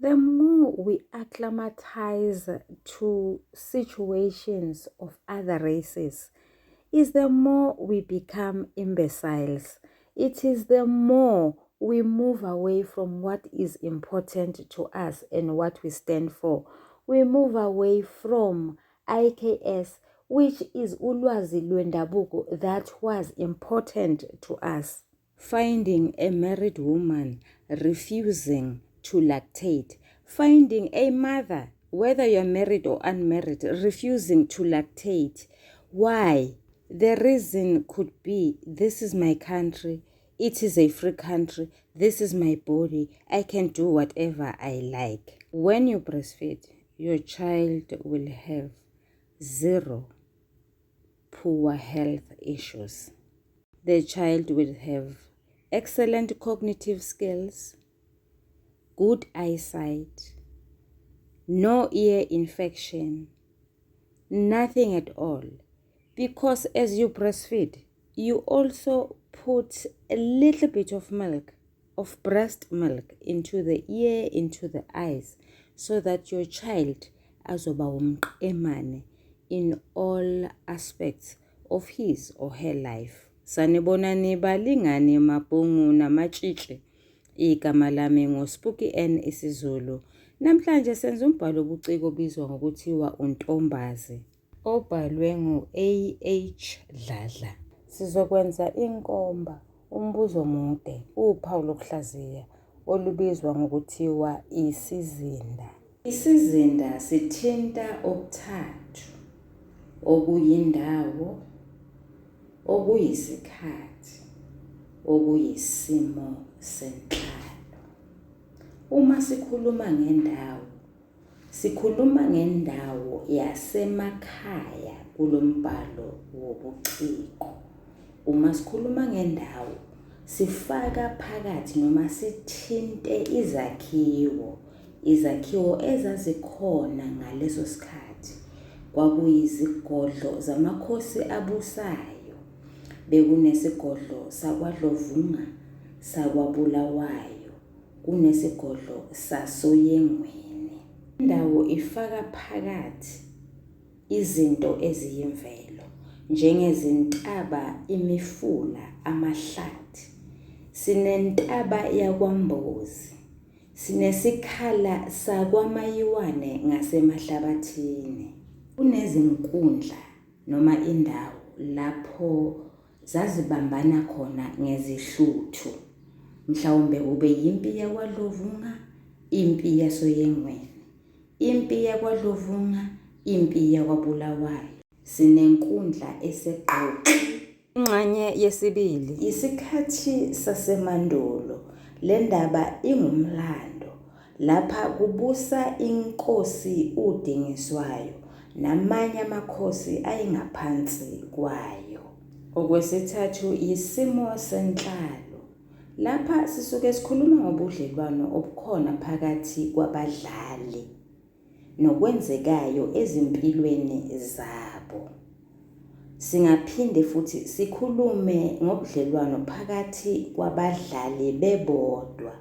The more we acclimatize to situations of other races, is the more we become imbeciles. It is the more we move away from what is important to us and what we stand for. We move away from IKS, which is ulwazi lwendabuko that was important to us. Finding a married woman refusing to lactate, finding a mother, whether you're married or unmarried, refusing to lactate. Why? The reason could be this is my country, it is a free country, this is my body, I can do whatever I like. When you breastfeed, your child will have zero poor health issues. The child will have excellent cognitive skills, good eyesight, no ear infection, nothing at all. Because as you breastfeed, you also put a little bit of milk, of breast milk, into the ear, into the eyes, so that your child azoba umqemane in all aspects of his or her life. Sanibonani balingani mabhungu namatshitshi. Igama lami nguSpooky N isiZulu. Namhlanje senza umbhalo obuciko obizwa ngokuthiwa uNtombazi, obhalwe ngu-A.H. Dladla. Sizokwenza inkomba, umbuzo mude, uphawu lokuhlaziya olubizwa ngokuthiwa isizinda. Isizinda sithinta okuthathu, okuyindawo, okuyisikhathi, okuyisimo senhlalo. Uma sikhuluma ngendawo, sikhuluma ngendawo yasemakhaya kulo mbhalo wobuciko. Uma sikhuluma ngendawo, sifaka phakathi noma sithinte izakhiwo, izakhiwo ezazikhona ngaleso sikhathi. Kwakuyizigodlo zamakhosi abusayo. Bekunesigodlo sakwaDlovunga, sakwaBulawayo, kunesigodlo sasoYengweni. Indawo ifaka phakathi izinto eziyimvelo njengezintaba, imifula, amahlathi. Sinentaba yakwaMbozi, sinesikhala sakwaMayiwane ngaseMahlabathini. Kunezinkundla noma indawo lapho zazibambana khona ngezihluthu. Mhlawumbe kube yimpi yakwaDlovunga, impi yasoYengweni, impi yakwaDlovunga, impi yakwaBulawayo. Sinenkundla eseGqokli. Ingxenye yesibili isikhathi sasemandulo. Le ndaba ingumlando. Lapha kubusa inkosi uDingiswayo namanye amakhosi ayengaphansi kwayo. Okwesithathu yisimo senhlalo. Lapha sisuke sikhuluma ngobudlelwano obukhona phakathi kwabadlali nokwenzekayo ezimpilweni zabo. Singaphinde futhi sikhulume ngobudlelwano phakathi kwabadlali bebodwa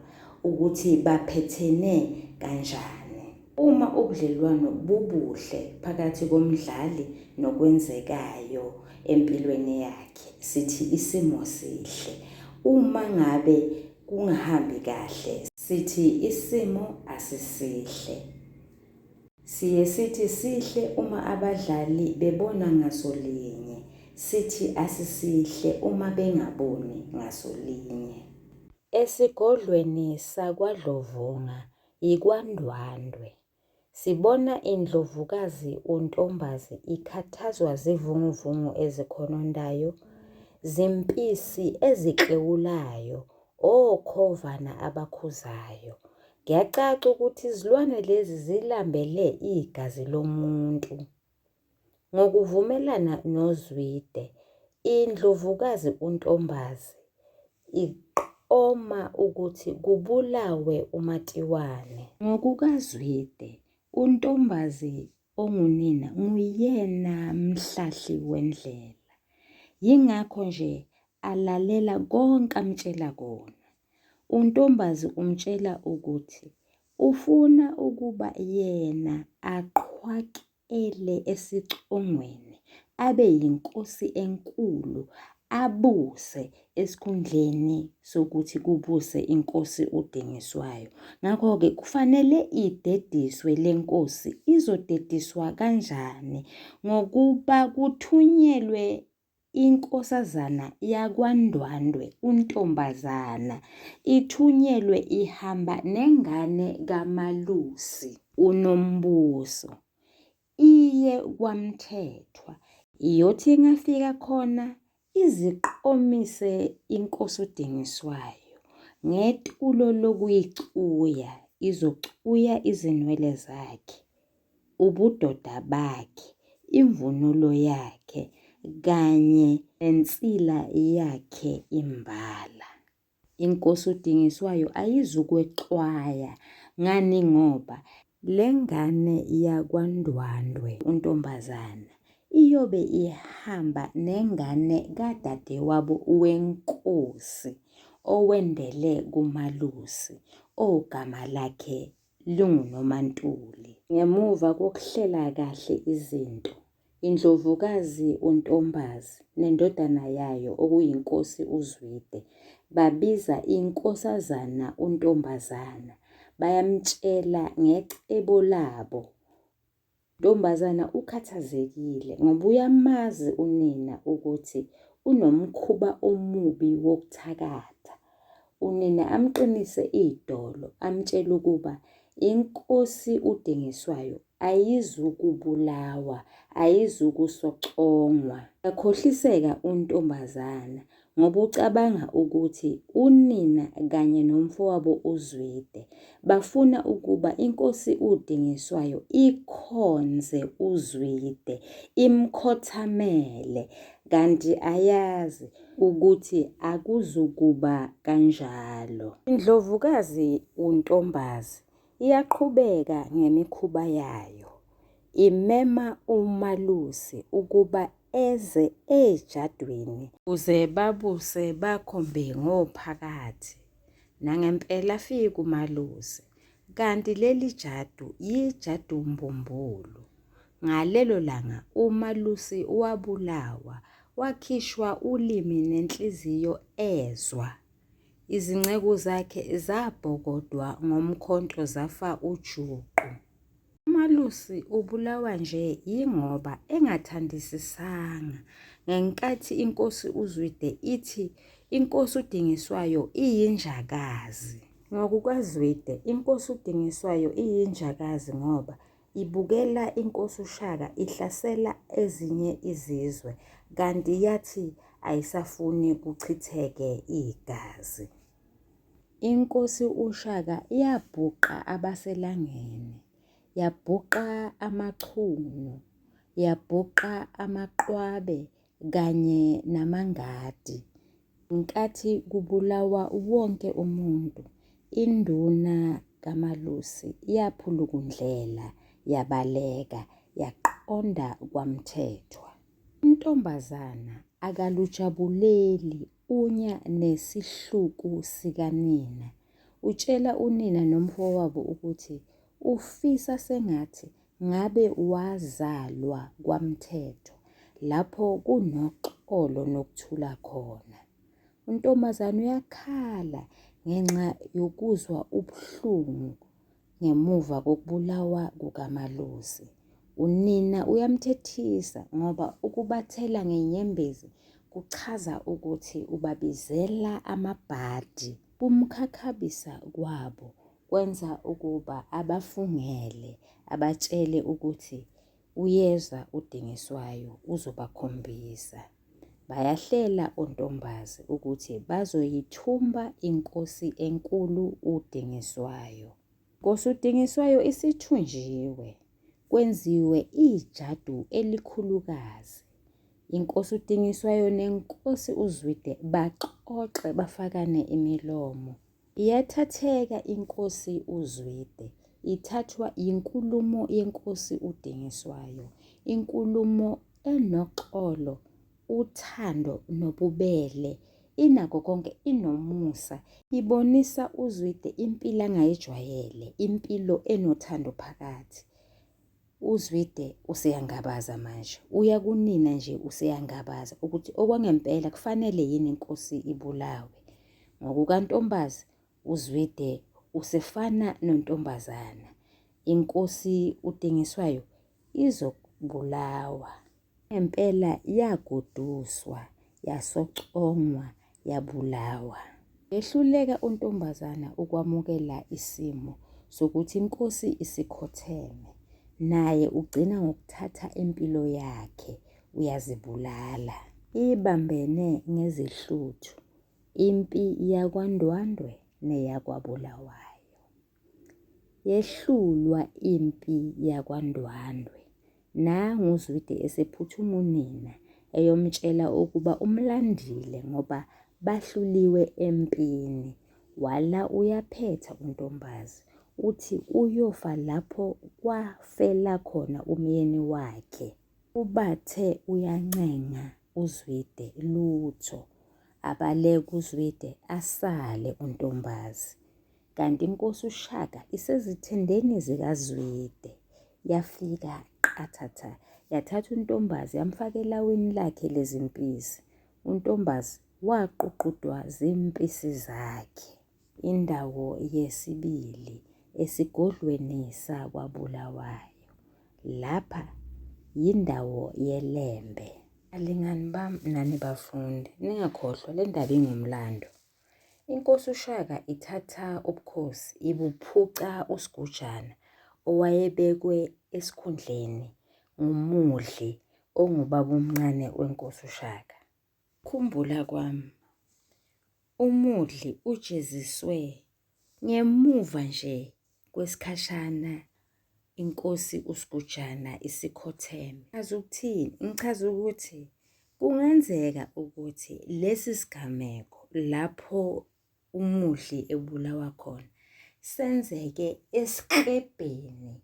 ukuthi baphethene kanjani. Uma ubudlelwano bubuhle phakathi komdlali nokwenzekayo empilweni yakhe, sithi isimo sihle. Uma ngabe kungahambi kahle, sithi isimo asisihle. Siye sithi sihle uma abadlali bebona ngaso linye, sithi asisihle uma bengaboni ngaso linye. Esigodlweni sakwaDlovunga yikwaNdwandwe. Sibona iNdlovukazi uNtombazi ikhathazwa zivunguvungu ezikhonondayo, zimpisi eziklewulayo, okhovana abakhuzayo. Kuyacaca ukuthi izilwane lezi zilambele igazi lomuntu. Ngokuvumelana noZwide, iNdlovukazi uNtombazi iqoma ukuthi kubulawe uMatiwane. NgokukaZwide, uNtombazi ongunina nguyena mhlahli wendlela. Yingakho nje alalela konke amtshela kona. UNtombazi umtshela ukuthi Ufuna ukuba yena aqhwakele esicongweni abe yinkosi enkulu abuse esikhundleni sokuthi kubuse inkosi uDingiswayo. Ngakho-ke kufanele idediswe le nkosi. Izodediswa kanjani? Ngokuba kuthunyelwe Inkosazana yakwaNdwandwe uNtombazana ithunyelwe ihamba nengane kaMalusi uNombuso iye kwaMthethwa. Iyothi ingafika khona iziqomise inkosi uDingiswayo ngetulo lokuyicuya, izocuya izinwele zakhe. Ubudoda bakhe, imvunulo yakhe kanye nensila yakhe imbala. Inkosi uDingiswayo ayizukwexwaya ngani ngoba le ngane yakwaNdwandwe uNtombazana iyobe ihamba nengane kadadewabo wenkosi owendele kuMalusi ogama lakhe linguNomantuli. Ngemuva kokuhlela kahle izinto, iNdlovukazi uNtombazi nendodana yayo okuyiNkosi uZwide babiza iNkosazana uNtombazana bayamtshela ngecebo labo. Ntombazana ukhathazekile ngoba uyamazi unina ukuthi unomkhuba omubi wokuthakatha. Unina amqinise idolo amtshele ukuba inkosi uDingiswayo ayizukubulawa, ayizukusocongwa. Uyakhohliseka untombazana ngoba ucabanga ukuthi unina kanye nomfowabo uZwide bafuna ukuba inkosi uDingiswayo ikhonze uZwide, imkhothamele kanti ayazi ukuthi akuzukuba kanjalo. Indlovukazi uNtombazi iyaqhubeka ngemikhuba yayo, imema uMalusi ukuba eze ejadwini ukuze babuse bakhombe ngophakathi. Nangempela afike uMalusi, kanti leli jadu yijadu mbumbulu. Ngalelo langa uMalusi wabulawa, wakhishwa ulimi nenhliziyo ezwa. Izinceku zakhe zabhokodwa ngomkhonto zafa ujuqu. UMalusi ubulawa nje yingoba engathandisisanga ngenkathi inkosi uZwide ithi inkosi uDingiswayo iyinjakazi. NgokukaZwide, inkosi uDingiswayo iyinjakazi ngoba ibukela inkosi uShaka ihlasela ezinye izizwe kanti yathi ayisafuni kuchitheke igazi. Inkosi uShaka yabhuqa abaseLangeni, yabhuqa amaChunu, yabhuqa amaQwabe kanye namaNgadi. Ngenkathi kubulawa wonke umuntu, induna kaMalusi yaphulukundlela yabaleka yaqonda kwaMthethwa. Untombazana akalujabuleli unya nesihluku sikanina. Utshela unina nomfowabo ukuthi ufisa sengathi ngabe wazalwa kwaMthethwa lapho kunoxolo nokuthula khona. Untombazane uyakhala ngenxa yokuzwa ubuhlungu ngemuva kokubulawa kukaMalusi. Unina uyamthethisa ngoba ukubathela ngenyembezi kuchaza ukuthi ubabizela amabhadi. Kumkhakhabisa kwabo kwenza ukuba abafungele abatshele ukuthi uyeza uDingiswayo uzobakhombisa. Bayahlela oNtombazi ukuthi bazoyithumba inkosi enkulu uDingiswayo. Nkosi uDingiswayo isithunjiwe, kwenziwe ijadu elikhulukazi. Inkosi uDingiswayo nenkosi uZwide baxoxe bafakane imilomo. Iyathatheka inkosi uZwide, ithathwa yinkulumo yenkosi uDingiswayo, inkulumo enoxolo, uthando nobubele. inakho konke, inomusa. Ibonisa uZwide impilo angayijwayele, impilo enothando phakathi. UZwide useyangabaza manje, uya kunina nje useyangabaza ukuthi okwangempela kufanele yini inkosi ibulawe. NgokukaNtombazi, uZwide usefana nontombazana. Inkosi uDingiswayo izobulawa. Ngempela yagoduswa, yasocongwa, yabulawa. Wehluleka untombazana ukwamukela isimo sokuthi inkosi isikhotheme. Naye ugcina ngokuthatha impilo yakhe, uyazibulala. Ibambene ngezihluthu impi yakwaNdwandwe neyakwaBulawayo. Yehlulwa impi yakwaNdwandwe. Nangu uZwide esephuthuma unina eyomtshela ukuba umlandile ngoba bahluliwe empini. Wala uyaphetha uNtombazi, uthi uyofa lapho kwafela khona umyeni wakhe. Ubathe uyancenga uZwide, lutho. Abaleke uZwide asale uNtombazi. Kanti inkosi uShaka isezithendeni zikaZwide. Yafika qathatha yathatha uNtombazi yamfaka elawini lakhe lezimpisi. UNtombazi waququdwa zimpisi zakhe. Indawo yesibili esigodlweni sakwaBulawayo. Lapha yindawo yeLembe. Balingani bami nani bafundi, ningakhohlwa le ndaba ingumlando. Inkosi uShaka ithatha ubukhosi ibuphuca uSigujana owayebekwe esikhundleni nguMudli ongubabomncane wenkosi uShaka. Khumbula kwami, uMudli ujeziswe ngemuva nje kwesikhashana inkosi uSigujana isikhotheme. Chaza ukuthini? Ngichaza ukuthi kungenzeka ukuthi lesi sigameko lapho uMudli ebulawa khona senzeke esiklebheni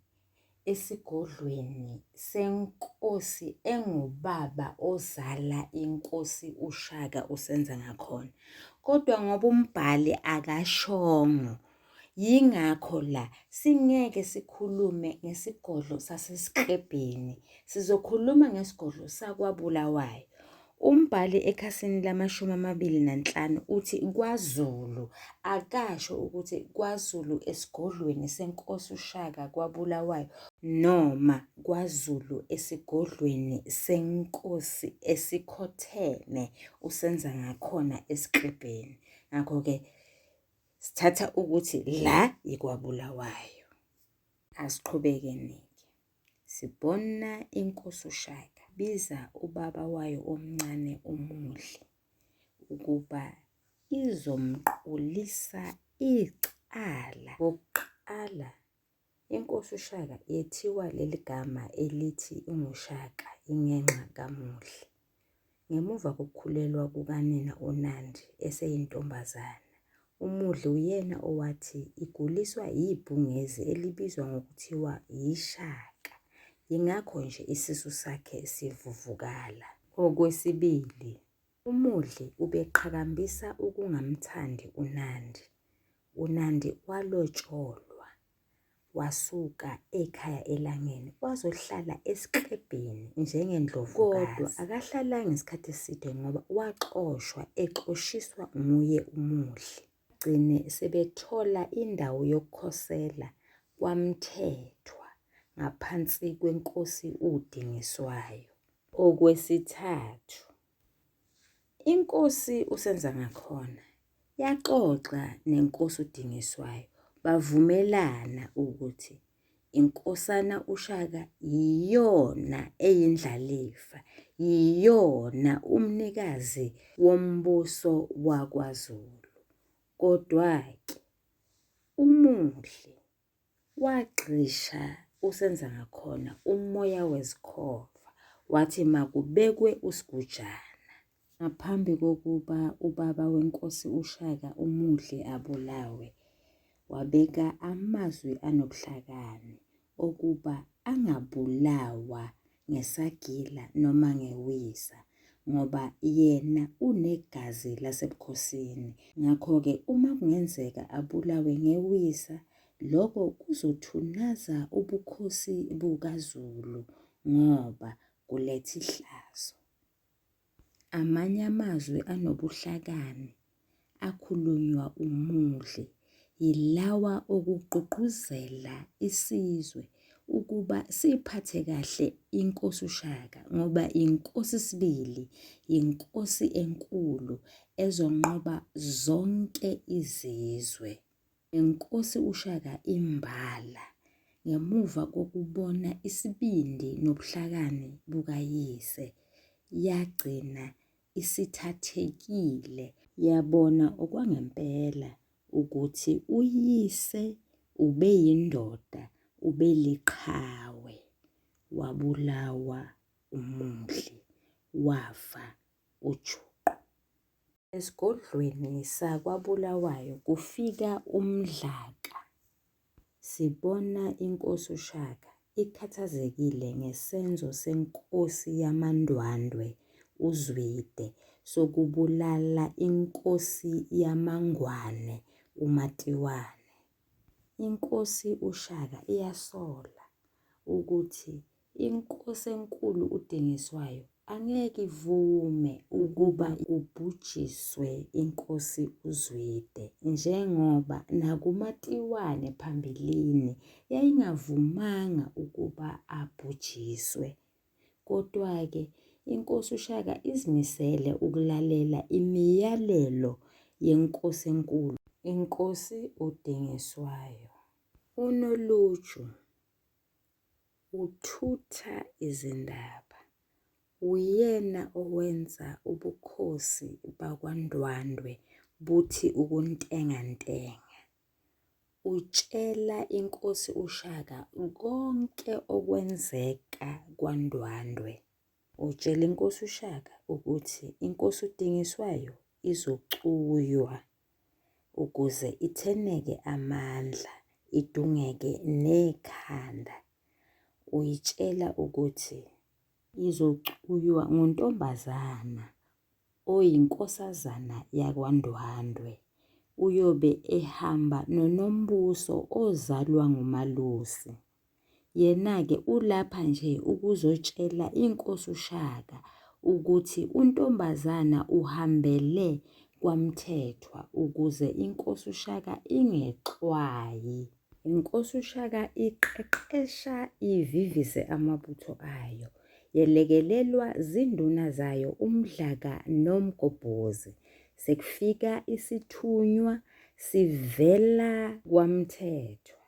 esigodlweni senkosi engubaba ozala inkosi uShaka uSenzangakhona. Kodwa ngoba umbhali akashongo yingakho la singeke sikhulume ngesigodlo saseSiklebheni, sizokhuluma ngesigodlo sakwaBulawayo. Umbhali ekhasini lama-25 uthi kwaZulu, akasho ukuthi kwaZulu esigodlweni senkosi uShaka kwaBulawayo noma kwaZulu esigodlweni senkosi esikhotheme uSenzangakhona eSiklebheni. Ngakho-ke sithatha ukuthi la yikwaBulawayo. Asiqhubekeni-ke. Sibona inkosi uShaka biza ubaba wayo omncane uMudli ukuba izomqulisa icala. Ngokuqala inkosi uShaka yethiwa leli gama elithi inguShaka ingenxa kaMudli. Ngemuva kokukhulelwa kukanina uNandi eseyintombazane, uMudli uyena owathi iguliswa yibhungezi elibizwa ngokuthiwa yishaka, yingakho nje isisu sakhe sivuvukala. Okwesibili, uMudli ubeqhakambisa ukungamthandi uNandi. UNandi walotsholwa wasuka ekhaya eLangeni wazohlala esiklebheni njengendlovukazi. Kodwa akahlalanga isikhathi eside ngoba waxoshwa exoshiswa nguye uMudli. Bagcine sebethola indawo yokukhosela kwaMthethwa ngaphansi kwenkosi uDingiswayo. Okwesithathu, Inkosi uSenzangakhona yaxoxa nenkosi uDingiswayo bavumelana ukuthi inkosana uShaka yiyona eyindlalifa, yiyona umnikazi wombuso wakwaZulu. Kodwa-ke uMudli Wagxisha uSenzangakhona umoya wezikhova wathi makubekwe uSigujana. Ngaphambi kokuba ubaba wenkosi uShaka uMudli abulawe, wabeka amazwi anobuhlakani okuba angabulawa ngesagila noma ngewisa ngoba yena unegazi lasebukhosini. Ngakho-ke uma kungenzeka abulawe ngewisa, lokho kuzothunaza ubukhosi bukaZulu ngoba kuletha ihlazo. Amanye amazwi anobuhlakani akhulunywa uMudli yilawa okugqugquzela isizwe ukuba siphathe kahle inkosi uShaka ngoba inkosi sibili, inkosi enkulu ezonqoba zonke izizwe. Inkosi uShaka imbala ngemuva kokubona isibindi nobuhlakani bukayise yagcina isithathekile yabona okwangempela ukuthi uyise ubeyindoda, ubeliqhawe, wabulawa uMudli, wafa ujuqu. Esigodlweni sakwaBulawayo kufika uMdlaka. Sibona inkosi uShaka ikhathazekile ngesenzo senkosi yamaNdwandwe uZwide sokubulala inkosi yamaNgwane uMatiwane. Inkosi uShaka iyasola ukuthi Inkosi enkulu uDingiswayo angeke ivume ukuba kubhujiswe inkosi uZwide njengoba nakuMatiwane phambilini yayingavumanga ukuba abhujiswe. Kodwa-ke inkosi uShaka izimisele ukulalela imiyalelo yenkosi enkulu, inkosi uDingiswayo. UNoluju Uthutha izindaba. Uyena owenza ubukhosi bakwaNdwandwe buthi ukuntengantenga. Utshela inkosi uShaka konke okwenzeka kwaNdwandwe. Utshela inkosi uShaka ukuthi inkosi uDingiswayo izocuywa ukuze itheneke amandla, idungeke nekhanda. Uyitshela ukuthi izocuywa nguntombazana oyinkosazana yakwaNdwandwe. Uyobe ehamba noNombuso ozalwa nguMalusi. Yena-ke ulapha nje ukuzotshela inkosi uShaka ukuthi untombazana uhambele kwaMthethwa ukuze inkosi uShaka ingexwayi. Inkosi uShaka iqeqesha ivivise amabutho ayo, yelekelelwa zinduna zayo uMdlaka noMgobhozi. Sekufika isithunywa sivela kwaMthethwa.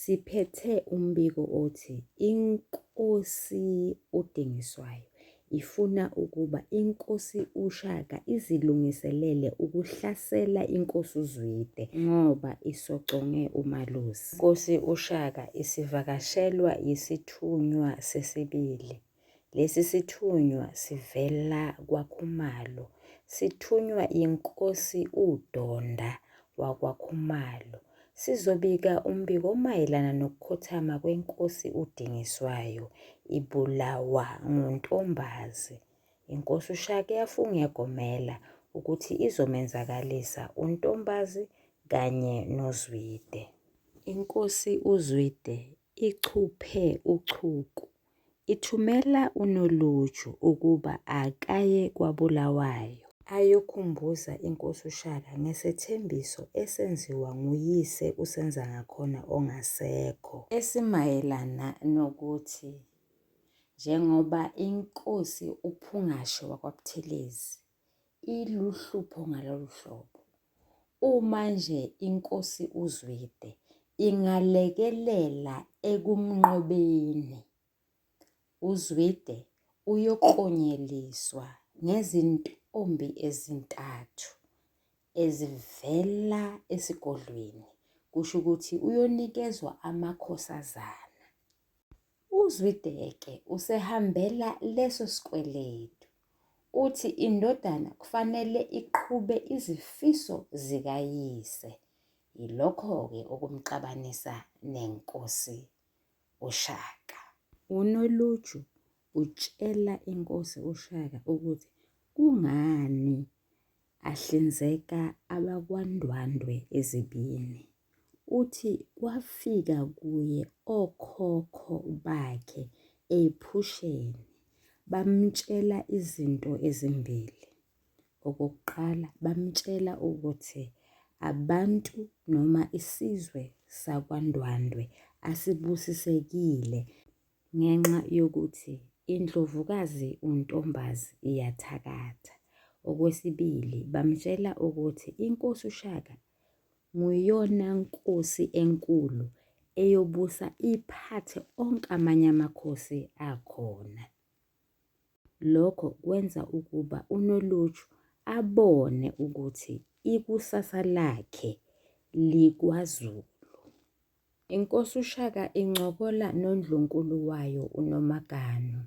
Siphethe umbiko othi iNkosi uDingiswayo ifuna ukuba iNkosi uShaka izilungiselele ukuhlasela iNkosi uZwide ngoba isoconge uMalusi. INkosi uShaka isivakashelwa yisithunywa sesibili. Lesi sithunywa sivela kwaKhumalo, sithunywa yiNkosi uDonda wakwaKhumalo. Sizobika umbiko omayelana nokukhothama kweNkosi uDingiswayo ibulawa nguNtombazi. Inkosi uShaka iyafunga iyagomela ukuthi izomenzakalisa uNtombazi kanye noZwide. Inkosi uZwide ichuphe uchuku Ithumela uNoluju ukuba akaye kwaBulawayo ayokhumbuza iNkosi uShaka ngesethembiso esenziwa nguyise uSenzangakhona ongasekho, esimayelana nokuthi njengoba iNkosi uPhungashe wakwaButhelezi iluhlupho ngalolu hlobo, uma nje iNkosi uZwide ingalekelela ekumnqobeni, uZwide uyoklonyeliswa ngezintombi ezintathu ezivela esigodlweni, kusho ukuthi uyonikezwa amakhosazana. UZwide-ke usehambela leso sikweletu. Uthi indodana kufanele iqhube izifiso zikayise. Yilokho-ke okumxabanisa nenkosi uShaka. UNoluju utshela inkosi uShaka ukuthi. kungani ahlinzeka abakwaNdwandwe ezibini. Uthi kwafika kuye okhokho bakhe ephusheni bamtshela izinto ezimbili. Okokuqala bamtshela ukuthi abantu noma isizwe sakwaNdwandwe asibusisekile ngenxa yokuthi iNdlovukazi uNtombazi iyathakatha. Okwesibili bamtshela ukuthi iNkosi uShaka nguyona nkosi enkulu eyobusa iphathe onke amanye amakhosi akhona. Lokho kwenza ukuba uNoluju abone ukuthi ikusasa lakhe likwaZulu. Inkosi uShaka incokola noNdlunkulu wayo uNomaganu.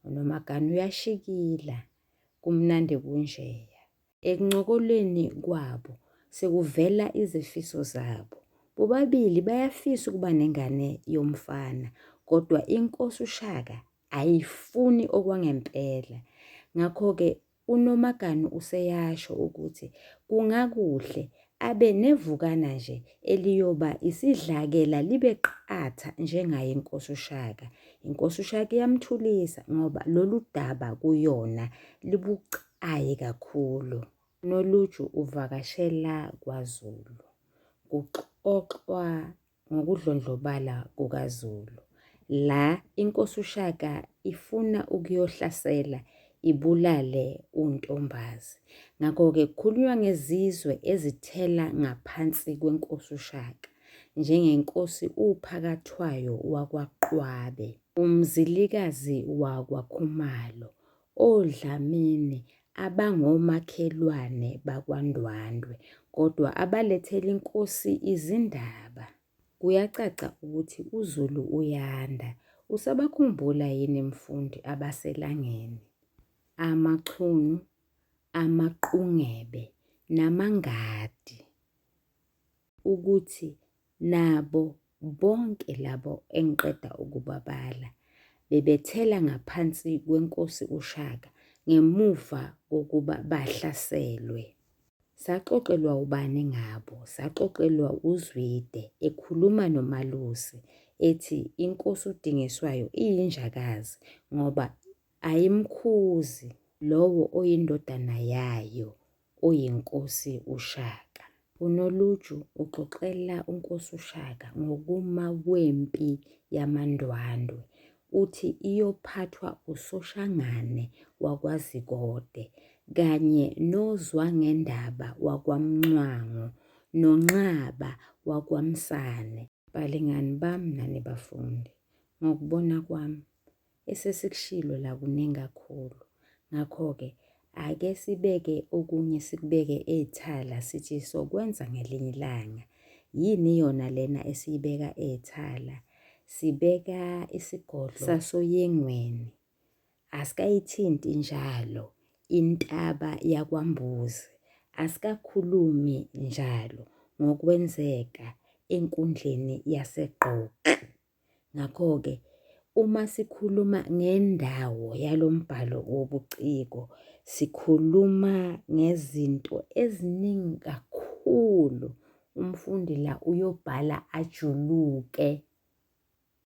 UNomaganu uyashikila, kumnandi kunjeya. Ekuncokoleni kwabo sekuvela izifiso zabo. Bobabili bayafisa ukuba nengane yomfana kodwa inkosi uShaka ayifuni okwangempela. Ngakho-ke uNomaganu useyasho ukuthi kungakuhle abe nevukana nje eliyoba isidlakela libe qatha njengaye inkosi uShaka. Inkosi uShaka iyamthulisa ngoba lolu daba kuyona libucayi kakhulu. Noluju uvakashela kwaZulu. Kuxoxwa ngokudlondlobala kukaZulu. La inkosi uShaka ifuna ukuyohlasela ibulale uNtombazi. Ngakho-ke kukhulunywa ngezizwe ezithela ngaphansi kwenkosi uShaka, njengenkosi uPhakathwayo wakwaQwabe, uMzilikazi wakwaKhumalo, oDlamini abangomakhelwane bakwaNdwandwe kodwa abalethela inkosi izindaba. Kuyacaca ukuthi uZulu uyanda. Usabakhumbula yini mfundi abaseLangeni? AmaChunu, amaQungebe namaNgadi. Ukuthi nabo bonke labo engiqeda ukubabala bebethela ngaphansi kwenkosi uShaka ngemuva kokuba bahlaselwe. Saxoxelwa ubani ngabo? Saxoxelwa uZwide ekhuluma noMalusi ethi inkosi uDingiswayo iyinjakazi ngoba ayimkhuzi lowo oyindodana yayo oyiNkosi uShaka. UNoluju uxoxela uNkosi uShaka ngokuma kwempi yamaNdwandwe. Uthi iyophathwa uSoshangane wakwaZikode kanye noZwangendaba wakwaMncwango noNxaba wakwaMsane. Balingani bami nani bafundi, ngokubona kwami esesikushilo la kuningi kakhulu. Ngakho-ke ake sibeke okunye sikubeke ethala sithi sokwenza ngelinye ilanga. Yini yona lena esiyibeka ethala? Sibeka isigodlo sasoYengweni. Asikayithinti njalo intaba yakwaMbuzi. Asikakhulumi njalo ngokwenzeka enkundleni yaseGqokli. Ngakho-ke uma sikhuluma ngendawo yalo mbhalo wobuciko, sikhuluma ngezinto eziningi kakhulu. Umfundi la uyobhala ajuluke.